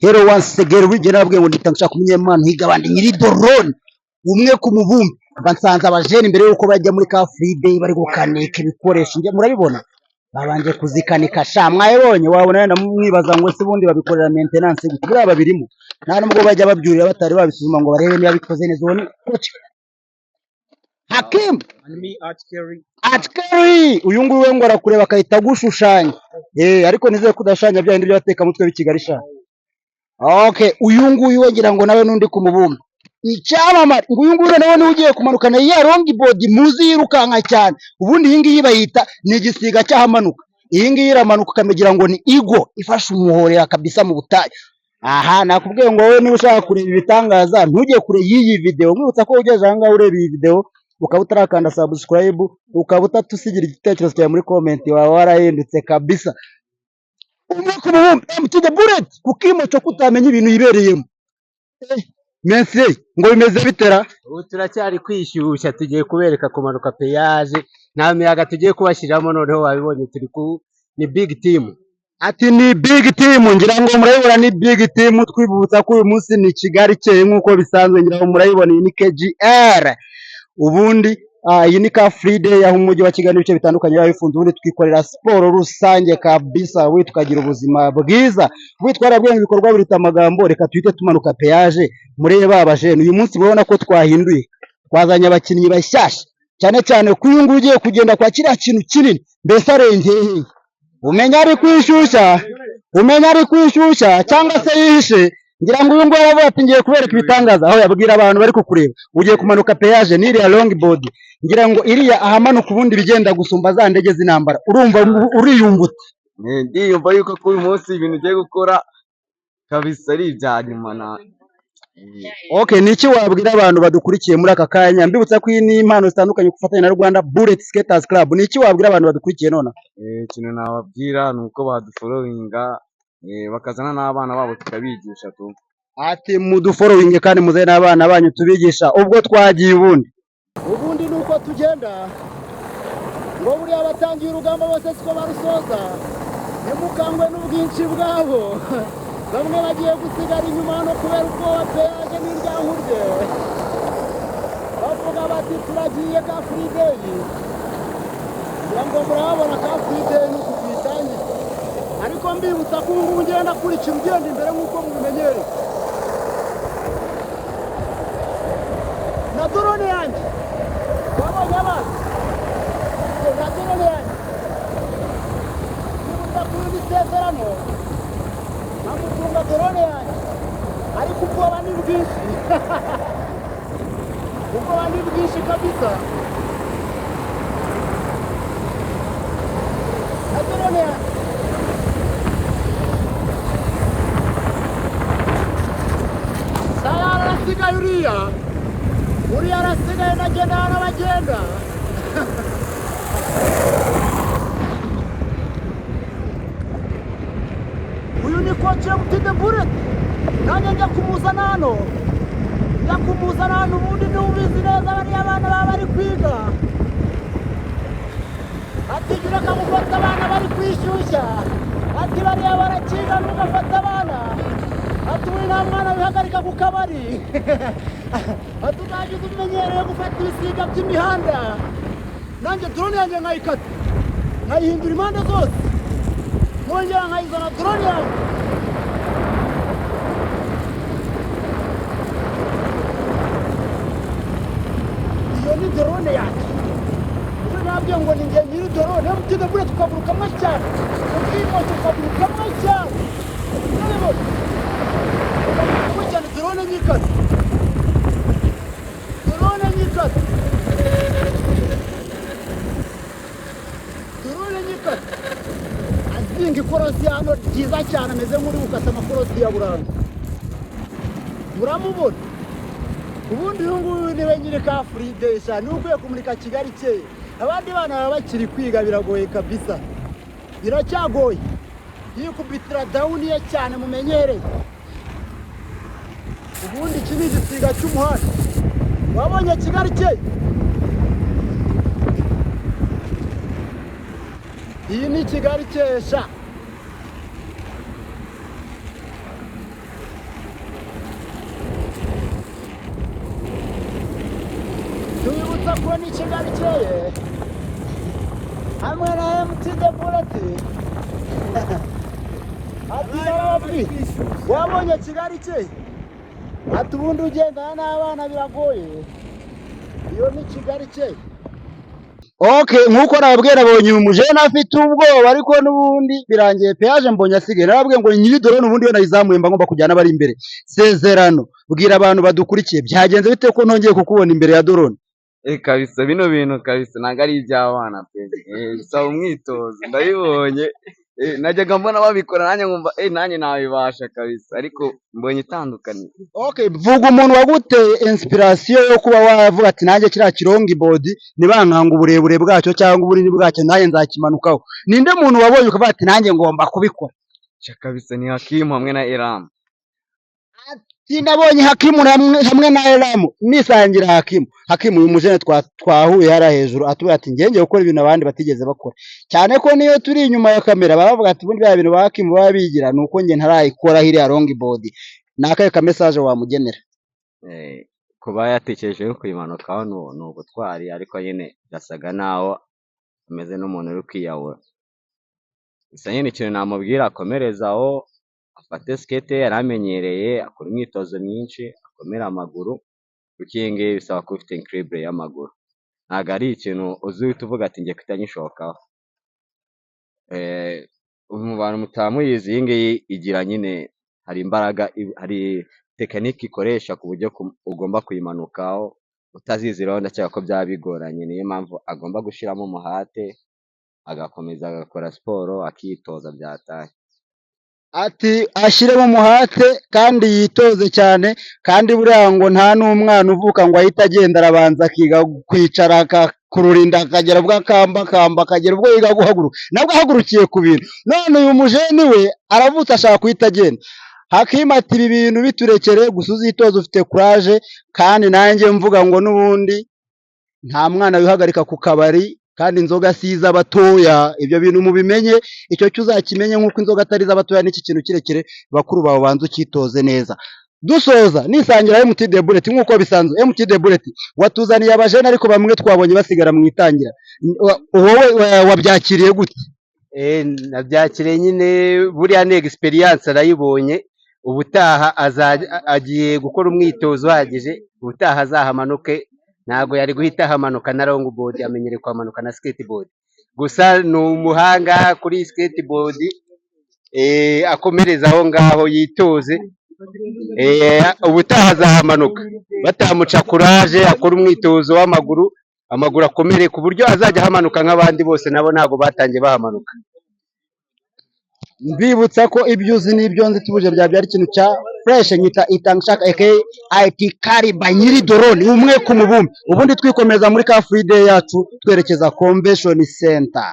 Hello once again, wigera nababwiye ngo ndita nshaka umunyempano higa abandi nyiri drone umwe ku mubumbe. Mba nsanze abajene mbere yuko bajya muri Car Free Day bari gukanika ibikoresho, njye murabibona babanje kuzikanika sha, mwayibonye wabona wenda mwibaza ngo ese ubundi babikorera maintenance gute? Buriya babirimo, nta nubwo bajya babyurira batari babisuzuma ngo barebe niba bikoze neza. Uwo ni coach Hakim Atkeri, uyu nguyu we ngo arakureba akahita agushushanya, ariko nizere ko udashushanya bya bindi by'abatekamutwe b'i Kigali sha. Okay, uyu nguyu we ngira ngo nawe n'undi ku mubumbe icyamamare, ngo uyu nguyu nawe niwe ugiye kumanukana ya longboard muzi yirukanka cyane. Ubundi iyi ngiyi bayita ni igisiga cy'ahamanuka. Iyi ngiyi iramanuka ukamugira ngo ni igo ifashe umuhorera kabisa mu butayu. Aha nakubwiye ngo wowe niba ushaka kureba ibitangaza ntujye kure y'iyi video. Nkwibutsa ko ugeze aha ngaha ureba iyi video ukaba utarakanda subscribe, ukaba utatusigira igitekerezo cyawe muri comment, waba warahindutse kabisa. Umwe ku mubumbe MT the Bullet ku kimoco kutamenya ibintu yibereyemo. Mense ngo bimeze bitera? Ubu turacyari kwishyushya, tugiye kubereka kumanuka péage, nta miyaga tugiye kubashyiramo. Noneho wabibonye, turi ku ni big team. Ati ni big team, ngira ngo murayibona ni big team. Twibutsa ko uyu munsi ni Kigali ikeye nk'uko bisanzwe, ngira ngo murayibona, iyi ni KGR. Ubundi iyi ni Car Free Day aho umujyi wa Kigali n'ibice bitandukanye biba bifunze, ubundi twikorera siporo rusange kabisa, ubundi tukagira ubuzima bwiza. Ubundi twarabwiye ngo ibikorwa biruta amagambo, reka tuhite tumanuka péage murebe abajene. Uyu munsi murabona ko twahinduye, twazanye abakinnyi bashyashya, cyane cyane ko uyu nguyu ugiye kugenda kwa kiriya kintu kinini, mbese arengeye hehe? Umenya ari kwishyushya, umenya ari kwishyushya cyangwa se yihishe. Ngira ngo uyu nguyu aravuga ati ngiye kubereka ibitangaza, aho yabwira abantu bari kukureba. Ugiye kumanuka péage n'iriya longboard, ngira ngo iriya ahamanuka ubundi bigenda gusumba za ndege z'intambara. Urumva uriyumva ute? Ndiyumva yuko kuri uyu munsi ibintu ugiye gukora kabisa ari ibya nyuma na Okay, ni iki wabwira abantu badukurikiye muri aka kanya? Mbibutsa ko iyi ni impano zitandukanye ku bufatanye na Rwanda Bullet Skaters Club. Ni iki wabwira abantu badukurikiye nonaha? Ikintu nababwira ni uko badufollowinga, bakazana n'abana babo tukabigisha tu. Ati mudufollowinge kandi muzane n'abana banyu tubigisha. Ubwo twagiye ubundi. Ubundi ni uko tugenda, ngo buriya batangiye urugamba bose siko barusoza. Ntimukangwe n'ubwinshi bwabo, bamwe bagiye gusigara inyuma hano kubera ubwoba. Péage n'iryankurye bavuga bati turagiye Car Free Day. Ngira ngo murababona, Car Free Day ni uku tuyitangiye, ariko mbibutsa ko ubu ngubu ngenda akurikira ugenda imbere nk'uko mubimenyereye na drone yanjye. Wabonye abantu na drone yanjye, mbibutsa ko iri isezerano nkamutunga drone yanjye, ariko ubwoba ni bwinshi, ubwoba ni bwinshi kabisa na drone yanjye. Sayara arasigaye, uriya arasigaye, nagenda n'abagenda. Uyu ni coach MT the Bullet, nanjye njya kumuzana hano, njya kumuzana hano. Ubundi niwe ubizi neza, bariya bana baba bari kwiga. Ati jya ureka gufata abana bari kwishyushya, ati bariya barakiga, ntugafate abana. Ati ubu nta mwana wihagarika ku kabari, ati uzajya uza umenyereye gufata ibisiga by'imihanda. Nanjye drone yanjye nkayikata, nkayihindura impande zose, nkongera nkayizana drone yanjye. Iyo ni drone yanjye. Ubu nabwiye ngo ni njye nyiri drone MT the Bullet. Tukagurukamo cyane, ukimoto ukagurukamo cyane, urabibona, ukagurukamo cyane. Drone nyikata, drone nyikata, drone nyikata. Azinga ikorosi hano ryiza cyane, ameze nk'uri gukata amakorosi ya Buranga. Muramubona. Ubundi uyu nguyu niwe nyiri Car Free Day sha, niwe ukwiye kumurika Kigali ikeye. Abandi bana baba bakiri kwiga, biragoye kabisa, biracyagoye. Yikubitira down ye cyane mumenyereye. Ubundi iki ni igisiga cy'umuhanda. Wabonye Kigali ikeye? Iyi ni Kigali ikeye sha. Ko ni Kigali ikeye hamwe na MT The Bullet. Ati narababwiye, wabonye Kigali ikeye? Ati ubundi ugendana n'abana biragoye. Iyo ni Kigali ikeye. Okay, nkuko nababwiye, nabonye uyu mujene afite ubwoba, ariko n'ubundi birangiye péage mbonye asigaye. Narababwiye ngo nyiri drone ubundi iyo nayizamuye mba ngomba kujyana bari imbere. Sezerano, bwira abantu badukurikiye, byagenze bite ko ntongeye kukubona imbere ya drone? Eh, kabisa bino bintu kabisa ntabwo ari iby'abana pe. Bisaba umwitozo, ndabibonye. Najyaga mbona babikora nanjye nkumva nanjye nabibasha kabisa, ariko mbonye itandukanye. Okay, vuga umuntu waguteye inspiration yo kuba wavuga ati: "Nanjye kiriya kilongboard nibankanga uburebure bwacyo cyangwa ubunini bwacyo, nanjye nzakimanukaho." Ninde muntu wabonye ukavuga ati: "Nanjye ngomba kubikora"? Sha kabisa ni Hakimu hamwe na Eram. Sinabonye Hakimu hamwe na Elamu nisangira Hakimu. Hakimu, uyu mujene twahuye hariya hejuru atubwira ati: "Ngiye ngiye gukora ibintu abandi batigeze bakora," cyane ko niyo turi inyuma ya kamera baba bavuga ati: "Ubundi bya bintu ba Hakimu baba bigira ni uko njye ntarayikora iriya longboard." Ni akahe ka message wamugenera? Kuba yatekereje yo kuyimanukaho ni ubutwari, ariko nyine byasaga naho ameze n'umuntu uri kwiyahura. Gusa nyine ikintu namubwira, akomereze aho, afate skate ye yari amenyereye, akore imyitozo myinshi, akomere amaguru, kuko iyi ngiyi bisaba kuba ufite équilibre y'amaguru. Ntabwo ari ikintu uzi uhita uvuga ati: "Ngiye guhita nyishokaho." Mu bantu mutamuyizi, iyi ngiyi igira nyine hari imbaraga, hari technique ikoresha ku buryo ugomba kuyimanukaho utaziziraho. Ndakeka ko byaba bigoranye, niyo mpamvu agomba gushyiramo umuhate, agakomeza agakora siporo, akitoza byataye. Ati ashyiremo umuhate kandi yitoze cyane. Kandi buriya ngo nta n'umwana uvuka ngo ahite agenda, arabanza akiga kwicara, akakurura inda, akagera ubwo akambakamba, akagera ubwo yiga guhaguruka, nabwo ahagurukiye ku bintu. None uyu mujeni we aravutse ashaka guhita agenda. Hakimu ati: "Ibi bintu biturekere, gusa uzitoze, ufite courage." Kandi nanjye mvuga ngo n'ubundi nta mwana wihagarika ku kabari, kandi inzoga si iz'abatoya. Ibyo bintu mubimenye, icyo cyo uzakimenye. Nk'uko inzoga atari iz'abatoya, n'iki kintu kirekire bakuru bawe banza ukitoze neza. Dusoza nisangira MT The Bullet. Nk'uko bisanzwe, MT The Bullet watuzaniye abajene, ariko bamwe twabonye basigara mu itangira. Wowe wabyakiriye gute? Nabyakiriye nyine, buriya ni experience arayibonye. Ubutaha agiye gukora umwitozo uhagije, ubutaha azahamanuke. Ntabwo yari guhita ahamanuka na longboard, amenyereye kuhamanuka na skateboard. Gusa ni umuhanga kuri skateboard, akomereza aho ngaho, yitoze, ubutaha azahamanuka batamuca courage. Akora umwitozo w'amaguru, amaguru akomere ku buryo azajya ahamanuka nk'abandi bose. Nabo ntabwo batangiye bahamanuka. Mbibutsa ko ibyo uzi n'ibyo nzi tubuje byabyara ikintu cya fresh. Nyita Itangishaka aka IT Kariba, nyiri drone umwe ku mubumbe. Ubundi twikomeza muri Car Free Day yacu, twerekeza Convention Center.